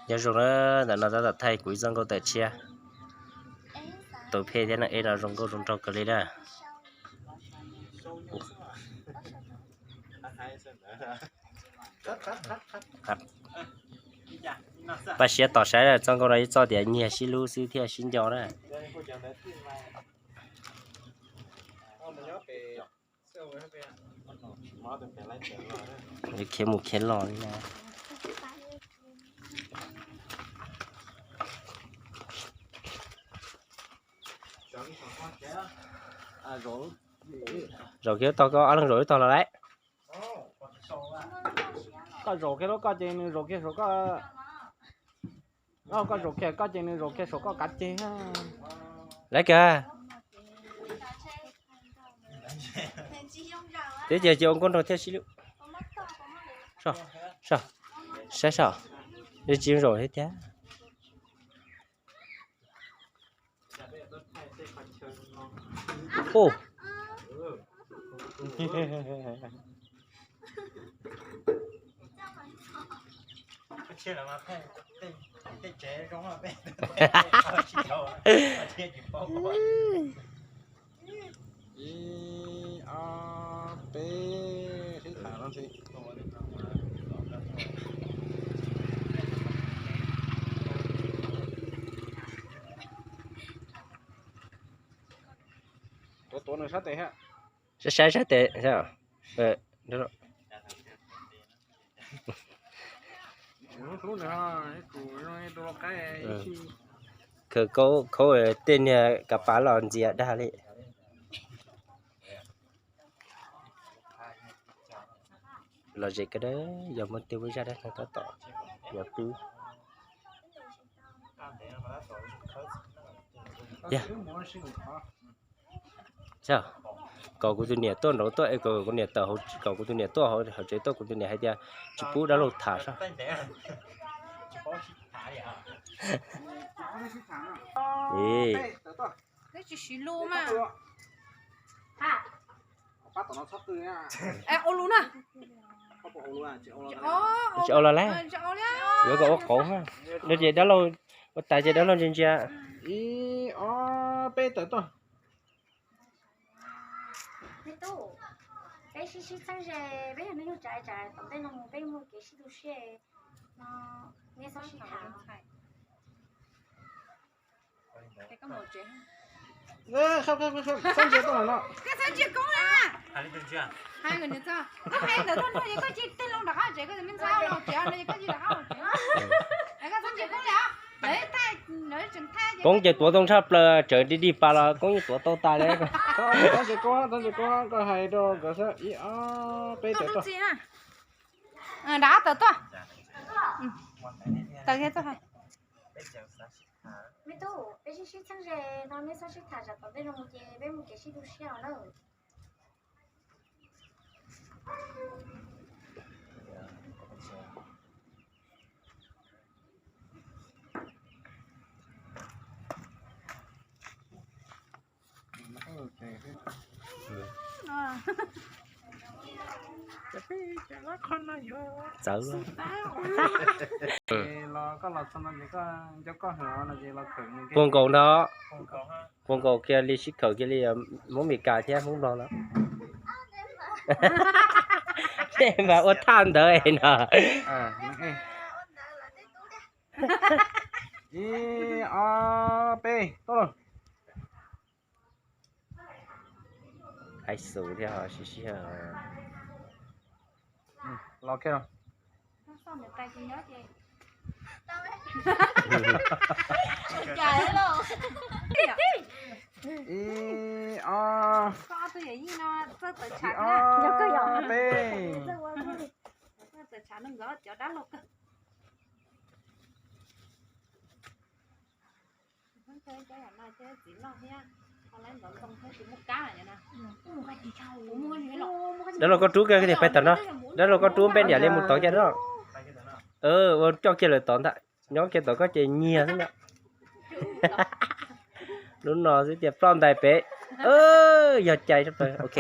Nyob zoo na, ntawm no tab tom thaij kuv ib txoj nkauj tawm tshiab. Tus phej thiab neeg ej no zoo nkauj zoo nraug kawg li na. Pab siab tos saib txoj nkauj no ib txoj tias nyiag sib hlub xwb thiaj sib nco na. Khiav mus khiav los li na. Zaum kiag tog, koj ob leeg zaum ib tog los lauj. Koj zaum kiag lub, koj ces nws zaum kiag saum koj. Koj zaum kiag koj ces nws zaum kiag saum koj kav ceg. Lawv kawg. Twb ces cia ua nkauj nraug thiaj sib hlub. Saib saib, tsis zoo thiab tiag. Ub. Ib, ob, peb, sib tham no xwb. Tuav tuav nws sab tes thiab. Saib saib sab tes. Khaws khaub tej niag kav pav los ntxias dag li. Los zem kawg, yog muaj tej muaj zaj dab neeg tab tom yuav pib. Kom kuv tus niam tuaj nraud tuaj es kom kuv niam tawm hauv, kom kuv tus niam tuaj hauv tsev tuaj, kuv tus niam hais tias tsis pub dab laug tham sab. Tsis ua lus na. Tsis ua los lawm, yuav kom ua qauv. No ces dab laug ua tas ces dab laug ntsia ntsia. Ib, ob, peb, tawm tuaj. Me tub, peb sib sib txheeb ze, peb yog neeg nyob tsav tsav tom ntej no mus peb muaj kev sib tu siab no, nej txhob sib tham. Txhob ntsia tuaj no. Koj txhob ntsia koob na. Koj hais ntawd tuaj no ces koj cia li tej loo rov qab tsev, koj tsev me ntxhais los tsev no ces koj cia li rov qab tsev. Koj txhob ntsia koob li. Koob ces tuav tau tshaj plaws, tsawv dig dig pas los koob yeej tuav tau tas li. Txhob ntsia koob, txhob ntsia koob, koj hais rau nkawd xwb. Ib, ob, peb, tawm tuaj. Rov qab tawm tuaj. Tawm kiag tuaj. Me tub, peb sib sib txheeb ze no, nej txhob sib tham tsam tom ntej no mus ces peb muaj kev sib tu siab os na. Txawv. Puag nkaus no, puag nkaus kiag li, sib khawm kiag li Hmoob Mes Kas thiab Hmoob Nplog no. Tej mas ua thaj ntawd no. Ib, ob, peb, tuaj. Hais xus thiab ho sib sib. Los kiag. Ib, ob, ib, ob, peb. Dab laug koj rub kiag pais tom no. Dab laug koj rub peb niam li mus tod kiag no. Ua coj kiag lawm tod ntag. Nyob kiag tom koj ces nyiag xwb ntag. Lub no xwb tias ploj ntais pem. Yog cai, ok.